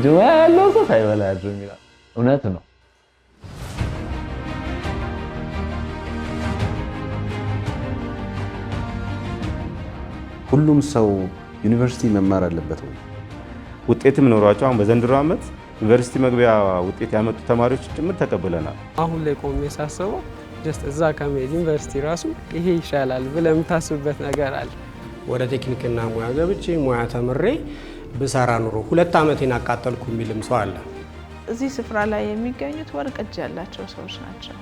በእጁ ሙያ ያለው ሰው ሳይበላ አያድርም ይላል። እውነት ነው። ሁሉም ሰው ዩኒቨርሲቲ መማር አለበት ወይ? ውጤትም ኖሯቸው አሁን በዘንድሮ ዓመት ዩኒቨርሲቲ መግቢያ ውጤት ያመጡ ተማሪዎች ጭምር ተቀብለናል። አሁን ላይ ቆሜ ሳስበው just እዛ ከመሄድ ዩኒቨርሲቲ ራሱ ይሄ ይሻላል ብለህ የምታስብበት ነገር አለ። ወደ ቴክኒክና ሙያ ገብቼ ሙያ ተምሬ ብሰራ ኑሮ 2 ዓመቴን አቃጠልኩ የሚልም ሰው አለ። እዚህ ስፍራ ላይ የሚገኙት ወርቅ እጅ ያላቸው ሰዎች ናቸው።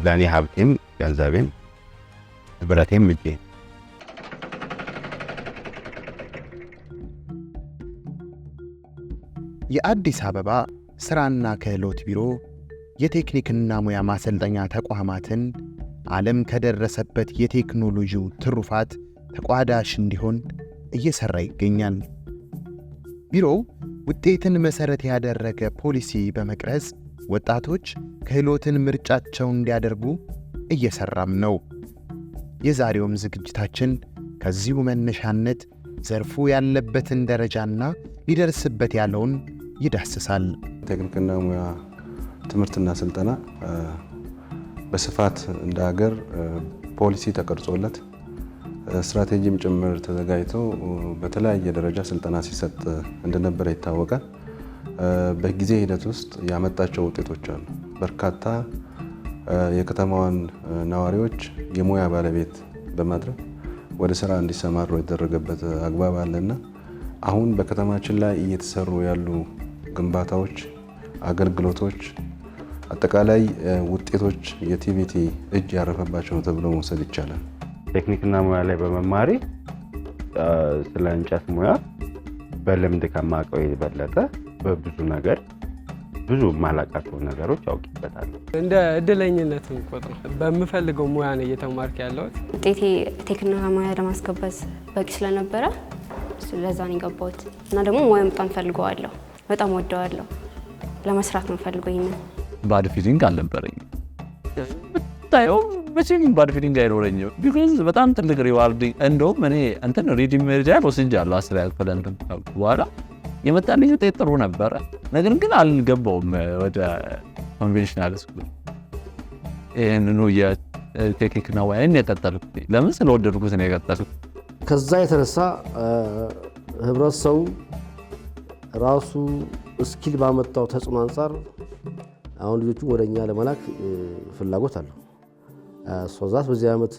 ለእኔ ሀብቴም ገንዘቤም ንብረቴም እጄ። የአዲስ አበባ ሥራና ክህሎት ቢሮ የቴክኒክና ሙያ ማሰልጠኛ ተቋማትን ዓለም ከደረሰበት የቴክኖሎጂው ትሩፋት ተቋዳሽ እንዲሆን እየሠራ ይገኛል። ቢሮው ውጤትን መሠረት ያደረገ ፖሊሲ በመቅረጽ ወጣቶች ክህሎትን ምርጫቸው እንዲያደርጉ እየሠራም ነው። የዛሬውም ዝግጅታችን ከዚሁ መነሻነት ዘርፉ ያለበትን ደረጃና ሊደርስበት ያለውን ይዳስሳል። ቴክኒክና ሙያ ትምህርትና ስልጠና በስፋት እንደ ሀገር ፖሊሲ ተቀርጾለት፣ ስትራቴጂም ጭምር ተዘጋጅቶ በተለያየ ደረጃ ስልጠና ሲሰጥ እንደነበረ ይታወቃል። በጊዜ ሂደት ውስጥ ያመጣቸው ውጤቶች አሉ። በርካታ የከተማዋን ነዋሪዎች የሙያ ባለቤት በማድረግ ወደ ስራ እንዲሰማሩ የተደረገበት አግባብ አለና አሁን በከተማችን ላይ እየተሰሩ ያሉ ግንባታዎች፣ አገልግሎቶች፣ አጠቃላይ ውጤቶች የ TVET እጅ ያረፈባቸው ነው ተብሎ መውሰድ ይቻላል። ቴክኒክና ሙያ ላይ በመማሬ ስለ እንጨት ሙያ በልምድ ከማውቀው የበለጠ በብዙ ነገር ብዙ የማላውቃቸውን ነገሮች አውቄበታለሁ። እንደ እድለኝነት የምቆጥረው በምፈልገው ሙያ ነው እየተማርክ ያለሁት። ውጤቴ ቴክኒክና ሙያ ለማስገባት በቂ ስለነበረ ለዛ ነው የገባሁት እና ደግሞ ሙያ በጣም ፈልገዋለሁ፣ በጣም ወደዋለሁ። ለመስራት ነው ፈልገው ይሄንን። Bad feeling አልነበረኝም። ብታየው መቼም bad feeling አይኖረኝም። Because በጣም ትልቅ rewarding፣ እንደውም እኔ እንትን remedial ወስጃለሁ። 10ኛ ክፍል እንትን ካልኩ በኋላ የመጣልኝ ውጤት ጥሩ ነበረ። ነገር ግን አልገባውም ወደ conventional school። ይህንኑ የቴክኒክና ሙያን የቀጠልኩት ለምን ስለወደድኩት ነው የቀጠልኩት። ከዛ የተነሳ ህብረተሰቡ ራሱ skill ባመጣው ተጽዕኖ አንጻር አሁን ልጆቹ ወደ እኛ ለመላክ ፍላጎት አለው። So that በዚህ ዓመት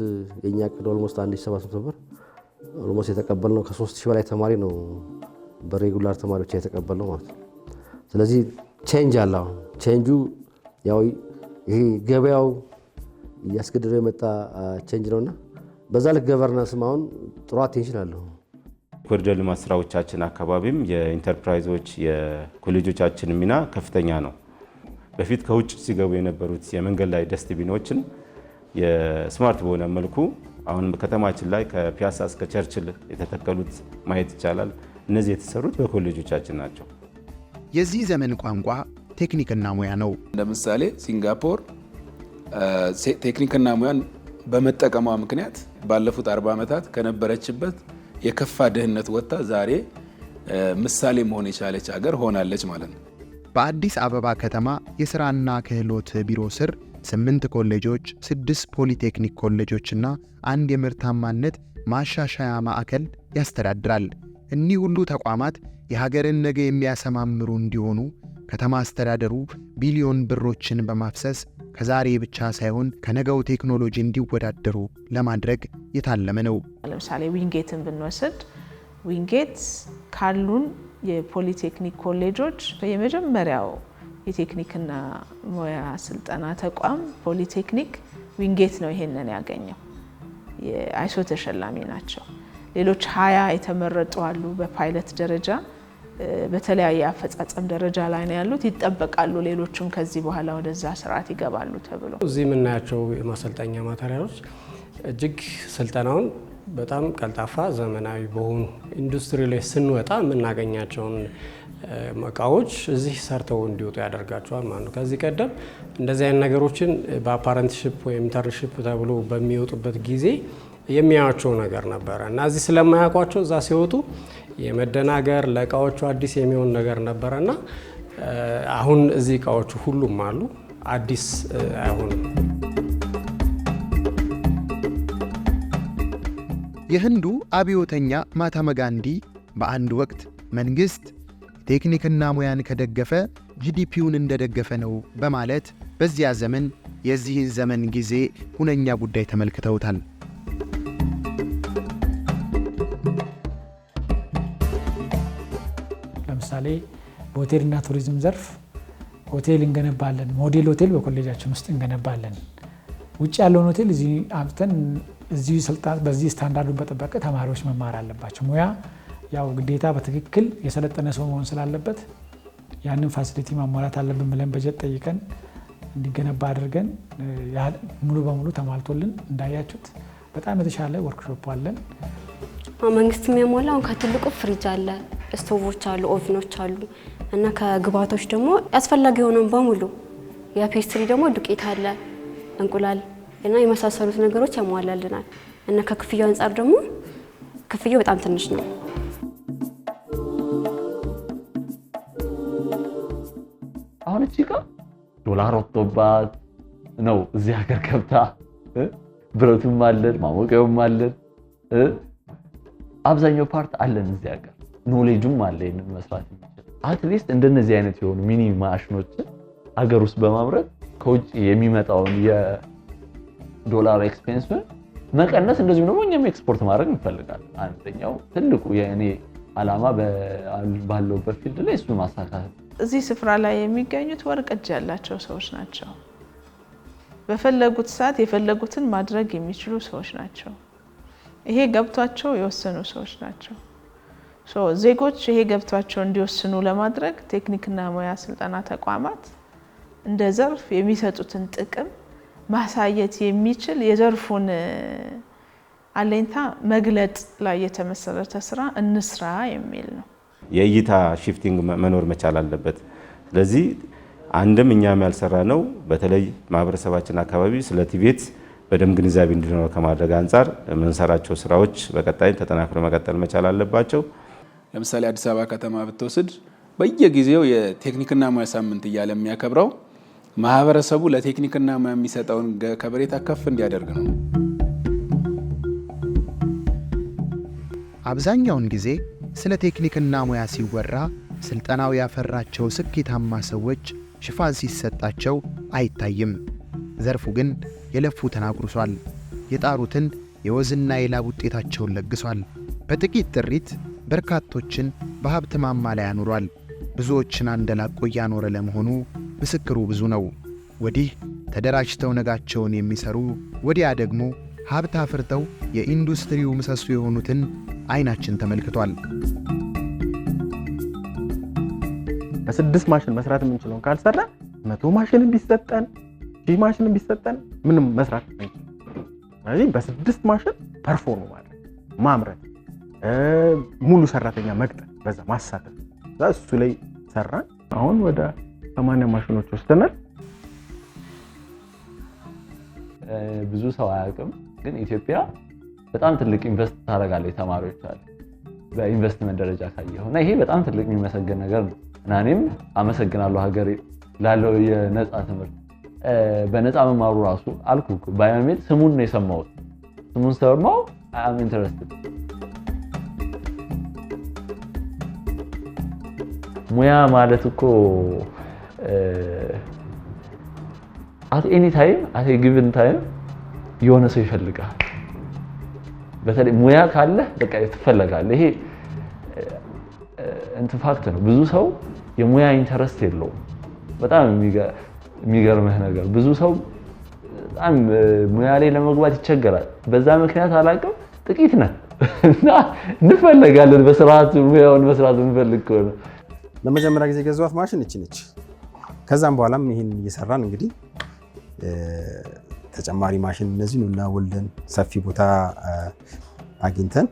የእኛ እቅድ almost 1700 ነበር። Almost የተቀበልነው ከ3000 በላይ ተማሪ ነው፣ በ regular ተማሪዎች የተቀበልነው ማለት ነው። ስለዚህ change አለ። አሁን change ኡ ያው ይሄ ገበያው እያስገደደው የመጣ change ነውና በዛ ልክ governance ም አሁን ጥሩ attention አለው። ኮሪደር ልማት ስራዎቻችን አካባቢም የኢንተርፕራይዞች የኮሌጆቻችን ሚና ከፍተኛ ነው። በፊት ከውጭ ሲገቡ የነበሩት የመንገድ ላይ dustbin ኦችን የ smart በሆነ መልኩ አሁን ከተማችን ላይ ከፒያሳ እስከ ቸርችል የተተከሉት ማየት ይቻላል። እነዚህ የተሰሩት በኮሌጆቻችን ናቸው። የዚህ ዘመን ቋንቋ ቴክኒክና ሙያ ነው። ለምሳሌ ሲንጋፖር ቴክኒክና ሙያን በመጠቀሟ ምክንያት ባለፉት 40 ዓመታት ከነበረችበት የከፋ ድህነት ወጥታ ዛሬ ምሳሌ መሆን የቻለች ሀገር ሆናለች ማለት ነው። በአዲስ አበባ ከተማ የሥራና ክህሎት ቢሮ ስር ስምንት ኮሌጆች፣ ስድስት ፖሊቴክኒክ ኮሌጆችና አንድ የምርታማነት ማሻሻያ ማዕከል ያስተዳድራል። እኒህ ሁሉ ተቋማት የሀገርን ነገ የሚያሰማምሩ እንዲሆኑ ከተማ አስተዳደሩ ቢሊዮን ብሮችን በማፍሰስ ከዛሬ ብቻ ሳይሆን ከነገው ቴክኖሎጂ እንዲወዳደሩ ለማድረግ የታለመ ነው። ለምሳሌ ዊንጌትን ብንወስድ፣ ዊንጌት ካሉን የፖሊቴክኒክ ኮሌጆች የመጀመሪያው የቴክኒክና ሙያ ስልጠና ተቋም ፖሊቴክኒክ ዊንጌት ነው ይሄንን ያገኘው። የ ISO ተሸላሚ ናቸው። ሌሎች 20 የተመረጡ አሉ። በፓይለት ደረጃ በተለያየ አፈጻጸም ደረጃ ላይ ነው ያሉት፣ ይጠበቃሉ። ሌሎቹም ከዚህ በኋላ ወደዛ ስርዓት ይገባሉ ተብሎ። እዚህ የምናያቸው የማሰልጠኛ material ኦች እጅግ ስልጠናውን በጣም ቀልጣፋ፣ ዘመናዊ በሆኑ ኢንዱስትሪ ላይ ስንወጣ የምናገኛቸውን እቃዎች እዚህ ሰርተው እንዲወጡ ያደርጋቸዋል ማለት ነው። ከዚህ ቀደም እንደዚህ አይነት ነገሮችን በ apprenticeship ወይም internship ተብሎ በሚወጡበት ጊዜ የሚያዩቸው ነገር ነበረ እና እዚህ ስለማያውቋቸው እዛ ሲወጡ የመደናገር፣ ለእቃዎቹ አዲስ የሚሆን ነገር ነበረ እና አሁን እዚህ እቃዎቹ ሁሉም አሉ፣ አዲስ አይሆንም። የህንዱ አብዮተኛ ማህትማ ጋንዲ በአንድ ወቅት መንግሥት ቴክኒክና ሙያን ከደገፈ GDP ውን እንደደገፈ ነው በማለት በዚያ ዘመን የዚህን ዘመን ጊዜ ሁነኛ ጉዳይ ተመልክተውታል። ለምሳሌ በሆቴልና ቱሪዝም ዘርፍ ሆቴል እንገነባለን። ሞዴል ሆቴል በኮሌጃችን ውስጥ እንገነባለን። ውጭ ያለውን ሆቴል እዚህ አምጥተን እዚሁ በዚህ ስታንዳርዱን በጠበቀ ተማሪዎች መማር አለባቸው። ሙያ ያው ግዴታ በትክክል የሰለጠነ ሰው መሆን ስላለበት ያንን facility ማሟላት አለብን ብለን በጀት ጠይቀን እንዲገነባ አድርገን ሙሉ በሙሉ ተሟልቶልን እንዳያችሁት በጣም የተሻለ ወርክሾፕ አለን። መንግስት የሚያሟላ አሁን ከትልቁ ፍሪጅ አለ፣ ስቶቮች አሉ፣ oven ኖች አሉ እና ከግብአቶች ደግሞ አስፈላጊ የሆነውን በሙሉ የ pastry ደግሞ ዱቄት አለ፣ እንቁላል እና የመሳሰሉት ነገሮች ያሟላልናል እና ከክፍያው አንጻር ደግሞ ክፍያው በጣም ትንሽ ነው። አሁን እቺ እቃ ዶላር ወጥቶባት ነው እዚህ ሀገር ገብታ፣ ብረቱም አለን፣ ማሞቂያውም አለን፣ አብዛኛው part አለን እዚህ ሀገር፣ ኖሌጁም አለ ይሄንን መስራት የሚችል። At least እንደነዚህ አይነት የሆኑ mini ማሽኖችን ሀገር ውስጥ በማምረት ከውጭ የሚመጣውን የዶላር expense ኡን መቀነስ፣ እንደዚሁም ደግሞ እኛም ኤክስፖርት ማድረግ እንፈልጋለን። አንደኛው ትልቁ የእኔ ዓላማ ባለውበት field ላይ እሱን ማሳካት። እዚህ ስፍራ ላይ የሚገኙት ወርቅ እጅ ያላቸው ሰዎች ናቸው። በፈለጉት ሰዓት የፈለጉትን ማድረግ የሚችሉ ሰዎች ናቸው። ይሄ ገብቷቸው የወሰኑ ሰዎች ናቸው። So ዜጎች ይሄ ገብቷቸው እንዲወስኑ ለማድረግ ቴክኒክና ሙያ ስልጠና ተቋማት እንደ ዘርፍ የሚሰጡትን ጥቅም ማሳየት የሚችል የዘርፉን አለኝታ መግለጥ ላይ የተመሰረተ ስራ እንስራ የሚል ነው። የእይታ shifting መኖር መቻል አለበት። ስለዚህ አንድም እኛም ያልሰራ ነው፣ በተለይ ማህበረሰባችን አካባቢ ስለ TVET በደንብ ግንዛቤ እንዲኖር ከማድረግ አንጻር የምንሰራቸው ስራዎች በቀጣይም ተጠናክሮ መቀጠል መቻል አለባቸው። ለምሳሌ አዲስ አበባ ከተማ ብትወስድ በየጊዜው የቴክኒክና ሙያ ሳምንት እያለ የሚያከብረው ማህበረሰቡ ለቴክኒክና ሙያ የሚሰጠውን ከበሬታ ከፍ እንዲያደርግ ነው። አብዛኛውን ጊዜ ስለ ቴክኒክና ሙያ ሲወራ ስልጠናው ያፈራቸው ስኬታማ ሰዎች ሽፋን ሲሰጣቸው አይታይም። ዘርፉ ግን የለፉትን አጉርሷል። የጣሩትን የወዝና የላብ ውጤታቸውን ለግሷል። በጥቂት ጥሪት በርካቶችን በሀብት ማማ ላይ አኑሯል። ብዙዎችን አንደላቆ እያኖረ ለመሆኑ ምስክሩ ብዙ ነው። ወዲህ ተደራጅተው ነጋቸውን የሚሰሩ፣ ወዲያ ደግሞ ሀብት አፍርተው የኢንዱስትሪው ምሰሶ የሆኑትን አይናችን ተመልክቷል። በ6 ማሽን መስራት የምንችለውን ካልሰራ 100 ማሽን ቢሰጠን 1000 ማሽን ቢሰጠን ምንም መስራት አንችልም። ስለዚህ በ6 ማሽን perform ማድረግ፣ ማምረት፣ ሙሉ ሰራተኛ መቅጠር፣ በዛ ማሳተፍ፣ እሱ ላይ ሰራን። አሁን ወደ 80 ማሽኖች ወስደናል። ብዙ ሰው አያውቅም፣ ግን ኢትዮጵያ በጣም ትልቅ invest ታደርጋለች ተማሪዎች አለ በኢንቨስትመንት ደረጃ ካየኸው እና ይሄ በጣም ትልቅ የሚመሰገን ነገር ነው። እና እኔም አመሰግናለሁ ሀገሬ ላለው የነፃ ትምህርት። በነፃ መማሩ ራሱ አልኩህ እኮ biomed ስሙን ነው የሰማሁት። ስሙን ሰማሁ፣ I'm interested። ሙያ ማለት እኮ at any time, at a given time የሆነ ሰው ይፈልጋል። በተለይ ሙያ ካለ በቃ ትፈለጋለህ። ይሄ እንትን fact ነው። ብዙ ሰው የሙያ interest የለውም። በጣም የሚገርምህ ነገር ብዙ ሰው በጣም ሙያ ላይ ለመግባት ይቸገራል። በዛ ምክንያት አላውቅም ጥቂት ነን እና እንፈለጋለን በስርዓት ሙያውን መስራት የምንፈልግ ከሆነ። ለመጀመሪያ ጊዜ የገዛኋት ማሽን እቺ ነች። ከዛም በኋላም ይሄን እየሰራን እንግዲህ ተጨማሪ ማሽን እነዚህን ሁላ ወልደን ሰፊ ቦታ አግኝተን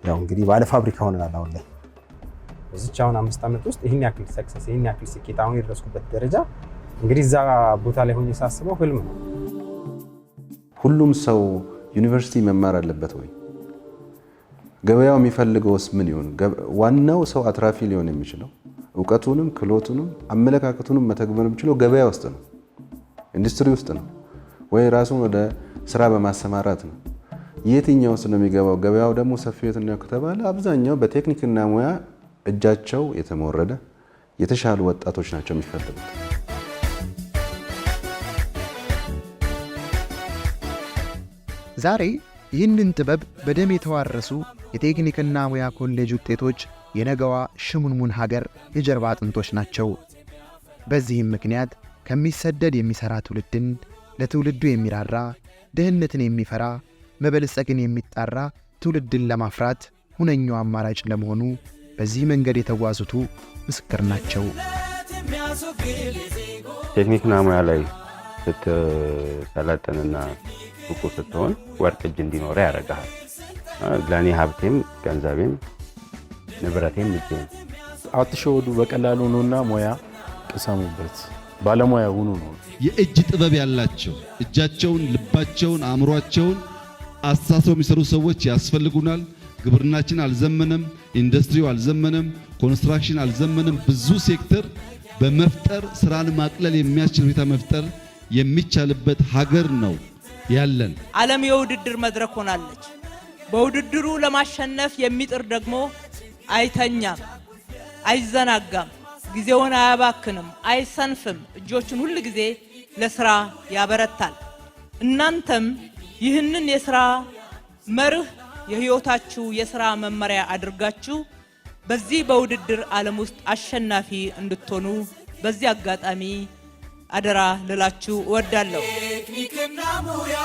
ያው እንግዲህ ባለ ፋብሪካ ሆነናል አሁን ላይ። በዚች አሁን 5 ዓመት ውስጥ ይሄን ያክል success፣ ይሄን ያክል ስኬት፣ አሁን የደረስኩበት ደረጃ እንግዲህ እዛ ቦታ ላይ ሆኜ ሳስበው ህልም ነው። ሁሉም ሰው ዩኒቨርሲቲ መማር አለበት ወይ? ገበያው የሚፈልገውስ ምን ይሆን? ዋናው ሰው አትራፊ ሊሆን የሚችለው እውቀቱንም ክህሎቱንም አመለካከቱንም መተግበር የሚችለው ገበያ ውስጥ ነው፣ ኢንዱስትሪ ውስጥ ነው፣ ወይ ራሱን ወደ ስራ በማሰማራት ነው። የትኛው ውስጥ ነው የሚገባው? ገበያው ደግሞ ሰፊ የትኛው ከተባለ አብዛኛው በቴክኒክና ሙያ እጃቸው የተሞረደ የተሻሉ ወጣቶች ናቸው የሚፈልጉት። ዛሬ ይህንን ጥበብ በደም የተዋረሱ የቴክኒክና ሙያ ኮሌጅ ውጤቶች የነገዋ ሽሙንሙን ሀገር የጀርባ አጥንቶች ናቸው። በዚህም ምክንያት ከሚሰደድ የሚሠራ ትውልድን፣ ለትውልዱ የሚራራ፣ ድህነትን የሚፈራ፣ መበልጸግን የሚጣራ ትውልድን ለማፍራት ሁነኛው አማራጭ ለመሆኑ በዚህ መንገድ የተጓዙቱ ምስክር ናቸው። ቴክኒክና ሙያ ላይ ስትሰለጥንና ብቁ ስትሆን ወርቅ እጅ እንዲኖረ ያደርግሃል። ለእኔ ሀብቴም ገንዘቤም ንብረቴም እጄ ነው። አትሸወዱ። በቀላሉ ኑና ሙያ ቅሰሙበት፣ ባለሙያ ሁኑ ነው። የእጅ ጥበብ ያላቸው እጃቸውን፣ ልባቸውን፣ አእምሯቸውን አስተሳስረው የሚሰሩ ሰዎች ያስፈልጉናል። ግብርናችን አልዘመነም፣ ኢንዱስትሪው አልዘመነም፣ ኮንስትራክሽን አልዘመነም። ብዙ ሴክተር በመፍጠር ስራን ማቅለል የሚያስችል ሁኔታ መፍጠር የሚቻልበት ሀገር ነው ያለን። ዓለም የውድድር መድረክ ሆናለች። በውድድሩ ለማሸነፍ የሚጥር ደግሞ አይተኛም፣ አይዘናጋም፣ ጊዜውን አያባክንም፣ አይሰንፍም። እጆቹን ሁል ጊዜ ለስራ ያበረታል። እናንተም ይህንን የስራ መርህ የህይወታችሁ የስራ መመሪያ አድርጋችሁ በዚህ በውድድር ዓለም ውስጥ አሸናፊ እንድትሆኑ በዚህ አጋጣሚ አደራ ልላችሁ እወዳለሁ። ቴክኒክና ሙያ።